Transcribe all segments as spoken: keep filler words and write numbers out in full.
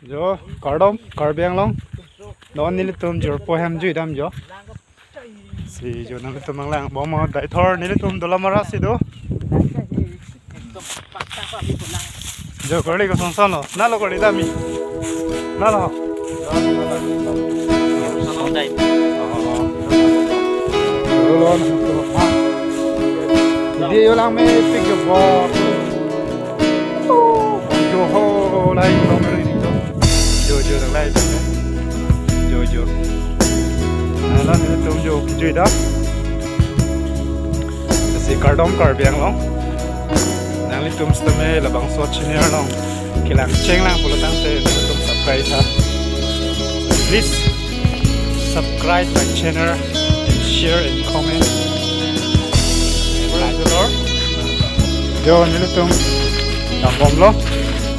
Jo, kardom, Karbi Anglong. Non nelitum jirpo hem jui dam jo. Si jo nanglitum nanglangbom mo, daithor nelitum Dolamara si do. Jo, kori ko son son lo. Nalo kori dami. Nalo. Salon dai. Salon. Video lang me pick up. Jo ho, lai ko meri to. Jo, jo, lang lai. Jo, jo. Nalo nelitum jo jui dam. Si kardom Karbi Anglong. Nanglitum sitame labangso channel along kelang chenglang pulo tangte nanglitum subscribe ha. Please subscribe my channel and share and comment. Praise the Lord. Jo, nelitum dambomlo.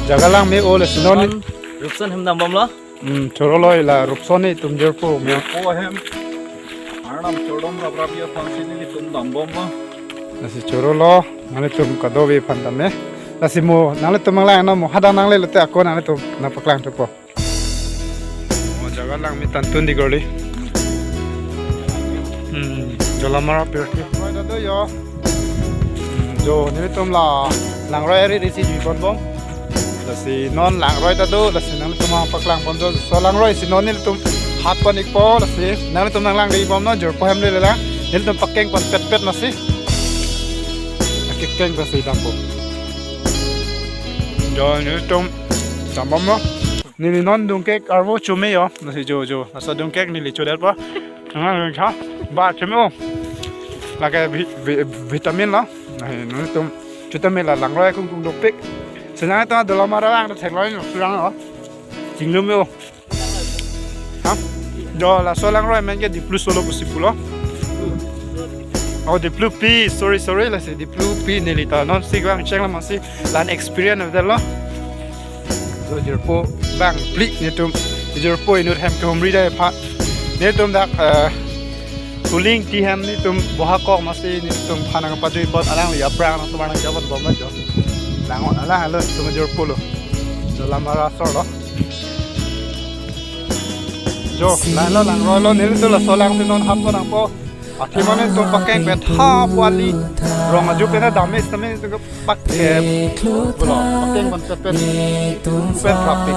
Jaga lang me-o, lasi non. Rupson hem dambomlo. Hmm, choro lo, ila Rupson nelitum jirpo me. Jirpo hem. Arnam chodom raprap aphan si nelitum dambomlo. Lasi choro lo, nanglitum kadokave aphan tame. Lasi mo, nanglitum nanglang non mo, hadak nangle lote ako nanglitum nangpaklang thupo. Mo jaga lang me tantun di goli. Hmm, Dolamara pirti. Roi ta do jo. Hmm, jo, nelitum la langroi ari risi jui ponbom. Lasi non langroi ta do, lasi nanglitum nangpaklang pon jo. Laso langroi si non nelitum hat pon ikpo, lasi nanglitum nanglang di bom non, jirpo hem le lang. Nelitum pakeng pon petpet masi. Akekeng ta si dampo. Jo, nelitum dambomlo. Neli non dungkek arvo chome jo. Lasi jo, jo. Laso dungkek neli chodetpo. Nang cha ba chome o. Lake vi-, vi-, vitamin lo. Nelitum chutame la langroi kung kung dopik. Senang to Dolamara lang ta theklong lo, sulang lo. Chinglum jo. Ha? Jo, laso langroi amen ke Diplu Solo pusi pulo. Oh, Diplu P, sorry, sorry, lasi Diplu P neli ta non si vang cheng la masi lan experience avelo. Jo, jirpo bang pli nelitum, jirpo inut hem kehumri dai aphan. Nelitum dak, eh, kuling ti hem nelitum boha kok masi nelitum aphan nangpajui pon, alangli aphrang nangtum nangjavan bom jo. Langon alang halo nelitum jirpo lo. Dolamara asor lo. Jo, lang lo, langroi lo, nelitum laso lang si non hap ko nangpo. Athi mane nelitum pakeng pet ha puali. Rong aju pen dam-e sitame nelitum pak, eh, pulo, pakeng pon pet pet. Pet rapi.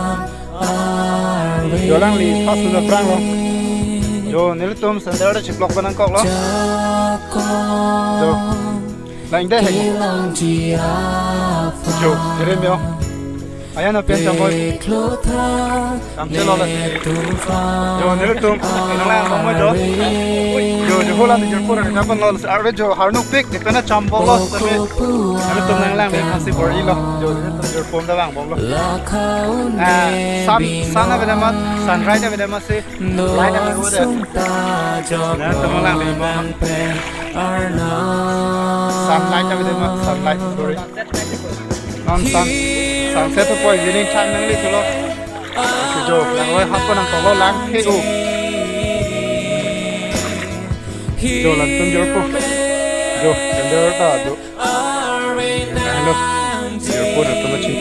Jo, alangli pas sudah perang lo. Jo, nelitum sandal ta chiplok pen nangkok lo. Jo. Lang dei heng. Jo, jerem jo. Ayan apen chamboi. Kamche lo la. Jo, nelitum nanglang bom jo. Jo, jo, hola ni jirpo nanglang bom lo. Arve jo, harnuk pik, di pen chambok lo, tapi nelitum nanglang dei kasi bor-i lo. Jo, nelitum jirpo ta lang bom lo. Ah, sun, sun ave dam ma, sunrise ave dam ma si. Light ave dam ma. Nelitum nanglang dei bom. Sunlight ave dam ma, sunlight, sorry. Non sun, sunset po evening time nangli thulo. Jo, langroi hap ko nangkok lo, lang ke o. Jo, langtum jirpo. Jo, sandal ta do. Hello. Jirpo nangtum achi.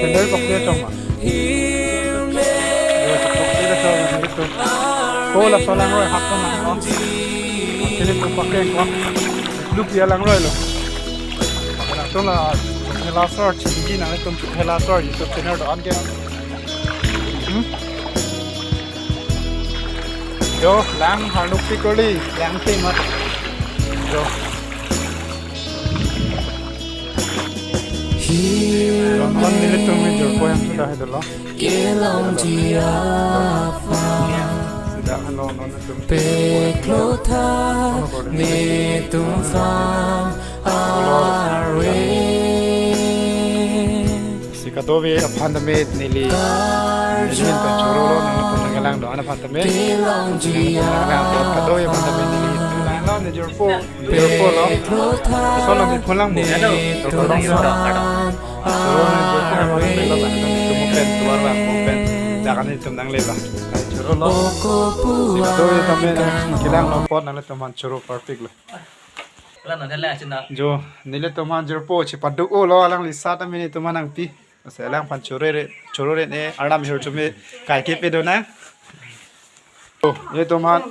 Sandal pokok chong ma. Ko laso langroi hap ko nang lo. Sini ko pakeng ko. Duk ya langroi lo. Nangtum la hela sor chingki nangtum hela sor YouTube channel do-an ke. Hmm? Jo, lang harnuk pikoli, lang ke mat. Jo. Ronton nelitum me jirpo hem sudah dolo. Sudah ano non nelitum. Si kadokave aphan tame neli, neli ta choro lo, nangtum nanglang do-an aphan tame. Nanglang do kadokave aphan tame neli. Nanglang ne jirpo, jirpo lo. Solo ne phulang bu. Hello. Choro lo. Choro ne jirpo. Ani tum nang lela. Choro lo. Kadokave tame nang kelang lo apot nanglitum aphan choro parpik lo. Ala nang lela china. Jo, nelitum aphan jirpo chepaduk-o lo, alangli sa tame nelitum aphan nangpi. Lasi alangphan choro-re, choro-re ne, Arnam ahirjume kaike pado nang. Jo, nelitum aphan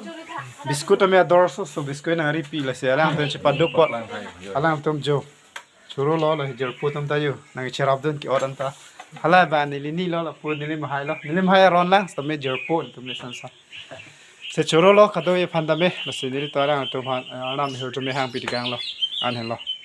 biscuit tame ador so, so biscuit nangripi, lasi alangtum chepaduk apot. Alangtum jo. Choro lo, lo jirpo atum ta jo. Nangcherapdun ke-ot anta. Hala ba neli ni lo, lapu neli mahai lo. Neli mahai aron lang, tame jirpo atum le sansa. Lasi choro lo, kadokave aphan tame, lasi neli ta alangtum aphan, eh, Arnam ahirjume hangpi tikang lo. An henlo.